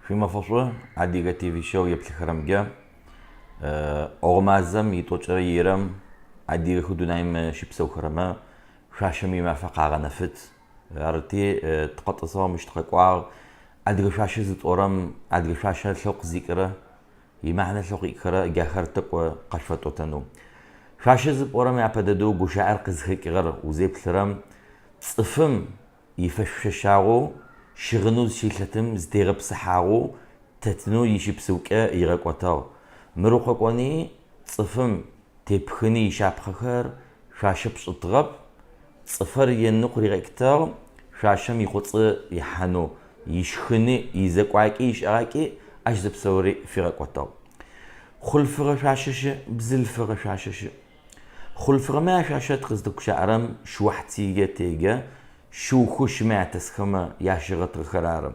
Шъуимэфэшӏу Адыгэ ТВ шоу еплъыхэрэмкӏэ ӏогъу мазэм итӏокӏырэ ирэм адыгэхэу дунаим щыпсэухэрэмэ шъуашэм имафэ къагъэнэфыт. Арыти, тыкъэтӏысыгъ, мыщ тыкъэкӏуагъ. Адыгэ шъуашэ зытӏорэм адыгэ шъуашэ лъэу къызикӏырэ, имэхьанэ лъэу къикӏхэрэ джахэр тӏэкӏу къэшъуфэтӏотэнэу. Шъуашэ зыпӏорэм япэ дэдэу гущыӏэр къызхэкӏыгъэр узеплъырэм цӏыфым ифэшъошагъэу, щыгъынэу зыщилъэтым зытегъэпсыхьагъэу тэтынэу ищыпсэукӏэ игъэкӏотыгъ. Мыр укъэкӏони, цӏыфым тепхыни ишапхъэхэр шъуашэ пшӏытыгъэп, цӏыфэр енэу къыригъэкӏытыгъ, шъуашэм икъуцӏы ихьанэу, ишхыни, изэкӏуакӏи, ишӏэгъакӏи ащ зэпсэури фигъэкӏотыгъ. Хъулъфыгъэ шъуашэ щыӏ, бзылъфыгъэ шъуашэ щыӏ. Хъулъфыгъэмэ яшъуашэ тыкъызтэгущыӏэрэм шыуахьцыигэ тегэ, шыухэу шымэ ятэсхэмэ ящыгъэтыгъэхэр ары.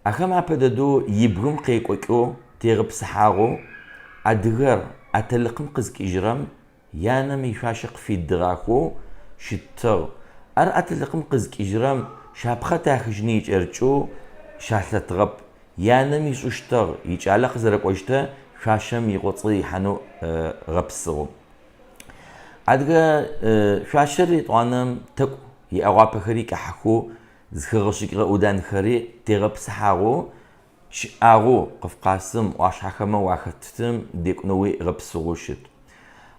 Ахэм апэ дэдэу ибгым къекӏокӏэу тегъэпсыхьагъэу адыгэр атэлыкъым къызыкӏыжьырэм янэм ишъуашэ къыфидыгъахэу щытыгъ. Ар атэлыкъым къызыкӏыжьырэм шапхъэ тахыжьыни икӏэрыкӏэу щалъэтыгъэп. Янэм ишӏыщтыгъ, икӏалэ къызэрэкӏощтэ шъуашэм икӏоцӏы ихьанэу гъэпсыгъэу. Адыгэ шъуашэр етӏуанэм тэкӏу иӏэгъуапэхэри кӏыхьэхэу, зыхэгъэшъыкӏыгъэ ӏуданхэри тегъэпсыхьагъэу, чъыӏагъэу Кавказым, ӏуашъхьэхэмэ уахэтытым декӏунэуи гъэпсыгъэу щыт.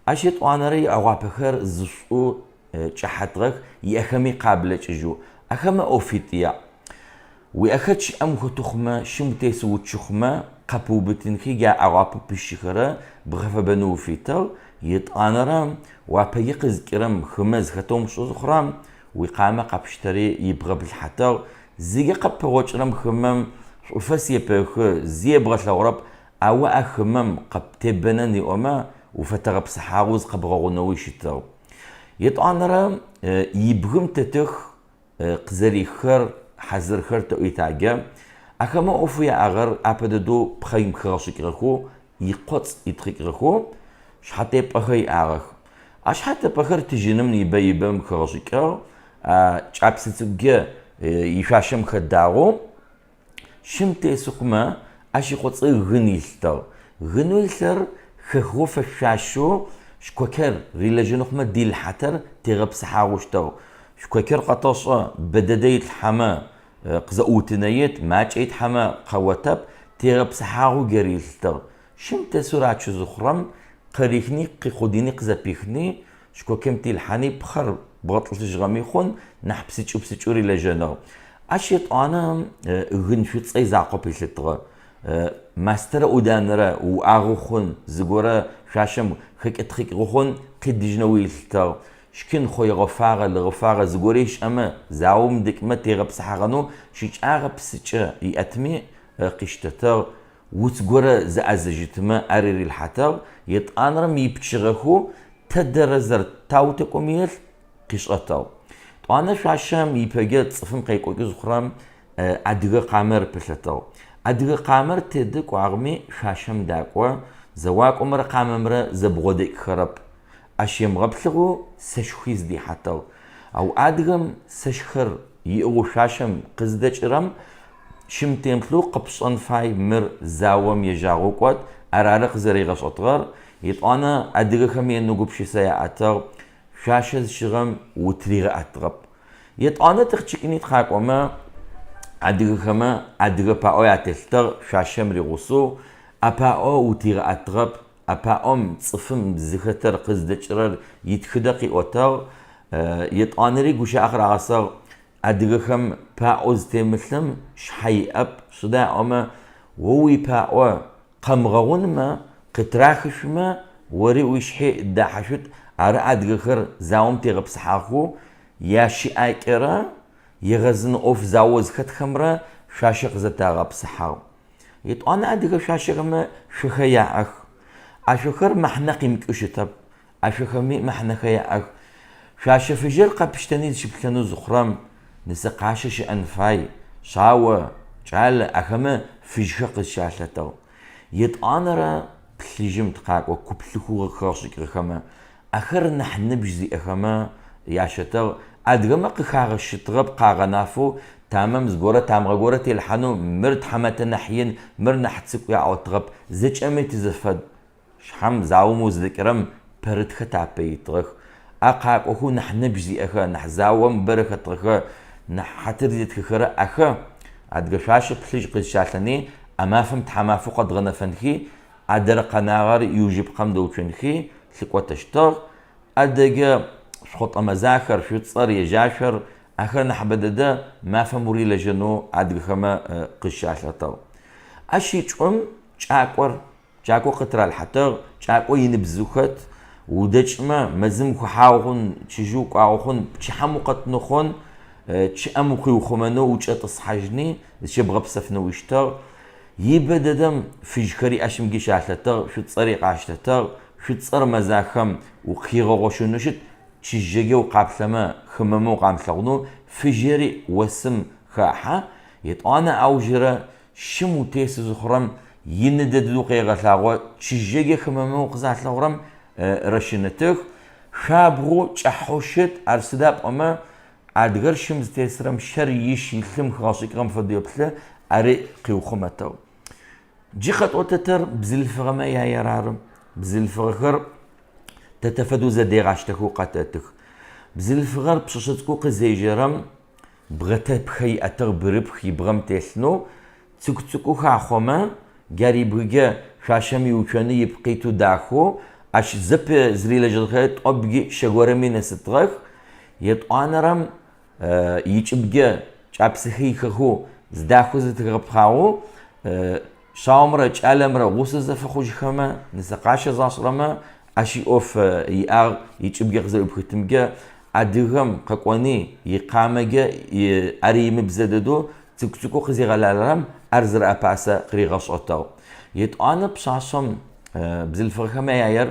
Ащ етӏуанэрэ иӏэгъуапэхэр зышӏу кӏыхьэтыгъэх, иӏэхэми къаблэкӏыжьэу. Ахэмэ ӏофитӏу яӏ. Уиӏэхэр чъыӏэм ухэты хъумэ, шым утесэу учъы хъумэ, къэпыубытынхи джа ӏэгъуапэу пыщыхэрэ бгъэфэбэнэу уфитыгъ. Етӏанэрэ, уапэги къызыкӏырэм, хымэ зыхэтэу умышӏэ зыхъурэм, уикъамэ къэпштэри ибгъэблыхьэтыгъ. Зыги къыппэгъокӏырэм хымэм шӏуфэс епэхы, зи ебгъэлъэгъурэп, ау а хымэм къыптебэнэн ыӏомэ, уфэтегъэпсыхьагъэу зыкъэбгъэгъунэуи щытыгъ. Етӏанэрэ, ибгым тэтых къызэриххэр, хьазырхэр тэӏуи таджэ. Ахэмэ ӏофэу яӏагъэр апэ дэдэу пхъэим хэгъэшъыкӏыгъэхэу, икъоцӏ итхъыкӏыгъэхэу шъхьэтепӏэхэр иӏагъэх. А шъхьэтепӏэхэр тыжьыным ибэ-ибэм хэгъэшъыкӏыгъ, а кӏапсэ цӏыкӏукӏэ ишъуашэм хэдагъэу Шым тесы хъумэ, ащ икъоцӏы гын илъытыгъ. Гынэу илъыр хэхыгъэу фэшъуашэу шкокэр рилэжьэн хъумэ дилъхьэтэр тегъэпсыхьагъэу щытыгъ. Шкокэр къэтэшӏэ, бэ дэдэ итлъхьэмэ, къызэӏуутынэит, макӏэ итхьэмэ, къэотэп, тегъэпсыхьагъэу джар илъытыгъ. Шым тесэу рачъы зыхъурэм, къырихни, къикъудыйни къызэпихни, шкокем тилъхьани, пхъэр бгъэтӏылъыжьыгъэми хъун, нахь псыкӏэу-псыкӏэу рилэжьэныгъ. Ащ етӏуанэ гын шӏуцӏэ изакъоп елъытыгъэ. Мастэрэ ӏуданэрэ уӏагъэу хъун, зыгорэ шъуашэм хэкӏытхъыкӏыгъэу хъун, къидыжьынэуи елъытыгъ. Шкын хъое гъэфагъэ, лы гъэфагъэ зыгорэ ишӏэмэ, заом дэкӏымэ тегъэпсыхьэгъэнэу щыкӏагъэ псыкӏэ иӏэтми къиштэтыгъ. Уц горэ зэӏэзэжьытымэ ари рилъхьатыгъ, етӏанэрэм ипчыгъэхэу тэдэрэ зэрытаутэкӏоми елъ къишӏэтыгъ. Тӏуанэ шъуашэм ипэкӏэ цӏыфым къекӏокӏы зыхъурэм адыгэ къамэр пылъэтыгъ. Адыгэ къамэр тэдэ кӏуагъэми шъуашэм дакӏо, зэуакӏомрэ къамэмрэ зэбгъодэкӏхэрэп. Ащ емыгъэплъыгъэу сэшхуи зыдихьатыгъ. Ау адыгэм сэшхэр иӏыгъэу шъуашэм къызыдэкӏырэм шым темылъэу къэпшӏэн фай мыр заом ежьагъэу кӏот, ар ары къызэригъэшӏэтыгъэр. Етӏуанэ адыгэхэм енэу гупшысэ яӏэтыгъ, шъуашэ зыщыгъэм утыригъэӏэтыгъэп. Етӏуанэ тыкъычӏыкӏыни тыкъакӏомэ, адыгэхэмэ адыгэ паӏо ателъытыгъ шъуашэм ригъусэу, а паӏо утигъэӏэтыгъэп, А паӏом цӏыфым зыхэтыр къыздэкӏырэр итхыдэ къиӏотагъ. Етӏуанэри гущыӏэ къырагъэсыгъ, адыгэхэм паӏо зытемылъым шъхьэ иӏэп, сыда аӏомэ, о уипаӏо къэмыгъэгъунмэ, къытырахышъумэ, ори уишъхьи дахьышъут. Ары адыгэхэр заом тегъэпсыхьагъэхэу ящыӏакӏэрэ егъэзын ӏоф зао зыхэтхэмрэ шъуашэ къызэтагъэпсыхьагъ. Етӏуанэ адыгэ шъуашэхэмэ шъохэр яӏэх. А шъохэр мэхьанэ къимыкӏэу щытэп. А шъохэми мэхьанэхэр яӏэх. Шъуашэ фыжьыр къэпштэни зыщыплъэнэу зыхъурэм, нысэ къащэ щыӏэн фай, шъао, кӏалэ, ахэмэ фыжьхэр къызщалъэтыгъ. Етӏуанэрэ плъыжьым тыкъакӏо, куплъыхэу хэгъэшӏыкӏыгъэхэмэ, Ахэр нахь ныбжь зиӏэхэмэ ящэтыгъ. Адыгэмэ къыхагъэщытыгъэп къагъэнафэу Тамэм зыгорэ тамыгъэ горэ телъхьанэу мыр тхьаматэ нахь ин, мыр нахь цӏыкӏу яӏотыгъэп. Зэкӏэми тызэфэд. Шъхьэм заом узыдэкӏырэм пэрытхэр тапэ итыгъэх. А къакӏохэу нахь ныбжь зиӏэхэ, нахь заом бэрэ хэтыгъэхэ, нахь хьатыр зытхыхэрэ ахэ адыгэ шъуашэ плъыжь къызщалъэни, а мафэм тхьамафэу къэдгъэнэфэнхи, адэрэ къэнагъэр иужыпкъэм дэуцонхи лъыкӏотэщтыгъ. Адыгэ шхъотӏэ мэзахэр, шӏуцӏэр, ежьашъор, ахэр нахьыбэ дэдэ мафэм урилэжьэнэу адыгэхэмэ къызщалъэтыгъ. Ащ ичӏым кӏакӏор Кӏакӏо къытыралъхьэтыгъ, кӏакӏо иныбзэу хэт, удэкӏмэ, мэзым ухэхьагъэу хъун, чыжьэу укӏуагъэу хъун, пчыхьэм укъэтынэу хъун, чъыӏэм укъиухъумэнэу укӏэтӏысхьажьыни, зыщыбгъэпсэфынэу щытыгъ. Ибэ дэдэм фыжьхэри ащымгьи щалъэтыгъ, шӏуцӏэри къащтэтыгъ. Шӏуцӏэр мэзахэм укъыхигъэгъощэнэу щыт, чыжьэкӏэ укъаплъэмэ, хымэмэ укъамылъэгъунэу, фыжьыри осым хэхьэ. Етӏуанэ аужырэ Шым утесы зыхъурэм ины дэдэу къегъэлъагъо, чыжьэкӏэ хымэмэ укъызалъэгъурэм рэщынэтых. Шъуабгъоу кӏыхьэу щыт, ар сыда пӏомэ, адыгэр шым зытесырэм щэр иш илъым хэгъэшӏыкӏыгъэм фэдэу еплъы, ари къиухъумэтыгъ. Джы къэтӏотэтэр бзылъфыгъэмэ яер ары. Бзылъфыгъэхэр тэ тэфэдэу зэдегъаштэхэу къэтэтых. Бзылъфыгъэр пшъэшъэ цӏыкӏоу къызежьэрэм Бгъэтэпхэ иӏэтыгъ бырыпх ибгъэм телъынэу, цӏыкӏу-цӏыкӏоу хахъомэ, джар ибгыгэ шъуашэм иуцоны ипкъ итэу дахэу, ащ зэп зырилэжьыгъэхэр тӏобги щэ горэми нэсытыгъэх. Етӏуанэрэм икӏыбкӏэ кӏапсэхэр ихэхэу зыдахэу зэтегъэпхъагъэу, шъаомрэ кӏалэмрэ гъусэ зэфэхъужьхэмэ, нысэкъащэ зашӏырэмэ, Ащ иӏоф иӏагъ икӏыбкӏэ къызэӏуипхытымкӏэ, адыгэм къэкӏони икъамэкӏэ ар имыбзэ дэдэу цӏыкӏу-цӏыкӏоу къызигъэлалэрэм ар зэрэӏэпэӏасэ къыригъэшӏэтыгъ. Етӏуанэ пшъашъэм бзылъфыгъэхэмэ яер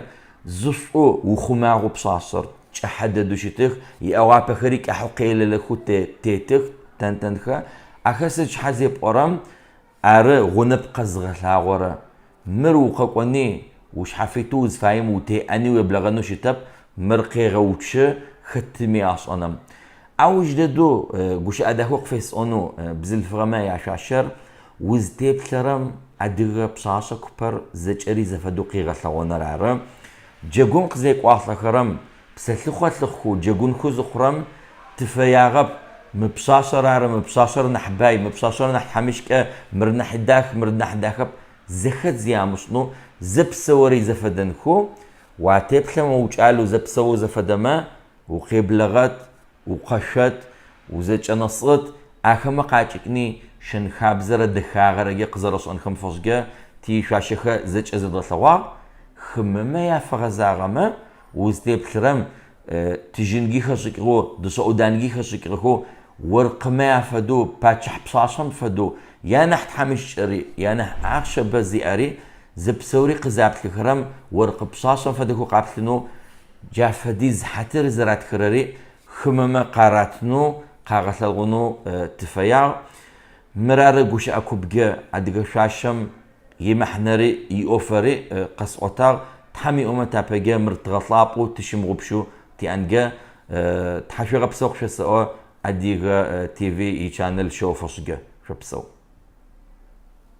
зышӏу ухъумагъэу пшъашъэр кӏыхьэ дэдэу щытых, иӏэгъуапэхэри кӏыхьэу къелэлэхэу тетых, тэн-тэнхэ. Ахэр сыд шъхьа зепӏорэм Ары гъунэп къэзыгъэлъагъорэ. Мыр укъэкӏони, ушъхьафитэу узфаем утеӏэни уеблэгъэнэу щытэп, мыр къегъэуцу хэтыми ашӏэнэм. Ауж дэдэу гущыӏэ дахэу къыфесӏонэу бзылъфыгъэмэ яшъуашэр узтеплъэрэм адыгэ пшъашъэ купэр зэкӏэри зэфэдэу къигъэлъэгъоныр ары. Джэгум къызекӏуалӏэхэрэм Псэлъыхъо лъыхъухэу, джэгунхэу зыхъурэм, тыфэягъэп, мы пшъашъэр ары, мы пшъашъэр нахь бай, мы пшъашъэр нахь тхьамыщкӏэ, мыр нахь дах, мыр нахь дахэп, зэхэдз ямышӏынэу, зэпсэури зэфэдэнхэу, уатеплъэмэ укӏалэу зэпсэоу зэфэдэмэ, укъеблэгъэт, Укъэшъот, узэкӏэнэсӏыт, ахэмэ къакӏыкӏни шэн-хабзэрэ дэхагъэрэкӏэ къызэрэшӏэнхэм фэшӏкӏэ тишъуашэхэр зэкӏэ зэдгъэлъэгъуагъ. Хымэмэ яфэгъэзагъэмэ, узтеплъырэм тыжьынгуи хэшӏыкӏыгъэу, дышъэ ӏуданги хэшӏыкӏыгъэхэу, оркъымэ афэдэу, пачъыхь пшъашъэм фэдэу, янахь тхьамыщкӏэри, янахь ахъщэ бэ зиӏэри, зэпсэури къызаплъыхэрэм оркъы пшъашъэм фэдэхэу къаплъынэу Джа фэдиз хьатыр зэратхырэри хымэмэ къаратынэу, къагъэлъэгъонэу тыфэягъ. Мыр ары гущыӏэ купкӏэ адыгэ шъуашэм имэхьнэри иӏофэри къэсӏотагъ. Тхьэм иӏомэ тапэкӏэ мыр тыгъэлъапӏэу, тыщымыгъупшэу тиӏэнкӏэ тхьашъуегъэпсэу къышъосэӏо Адыгэ ТВ ичанел шоу фэшӏкӏэ. Шъопсэу.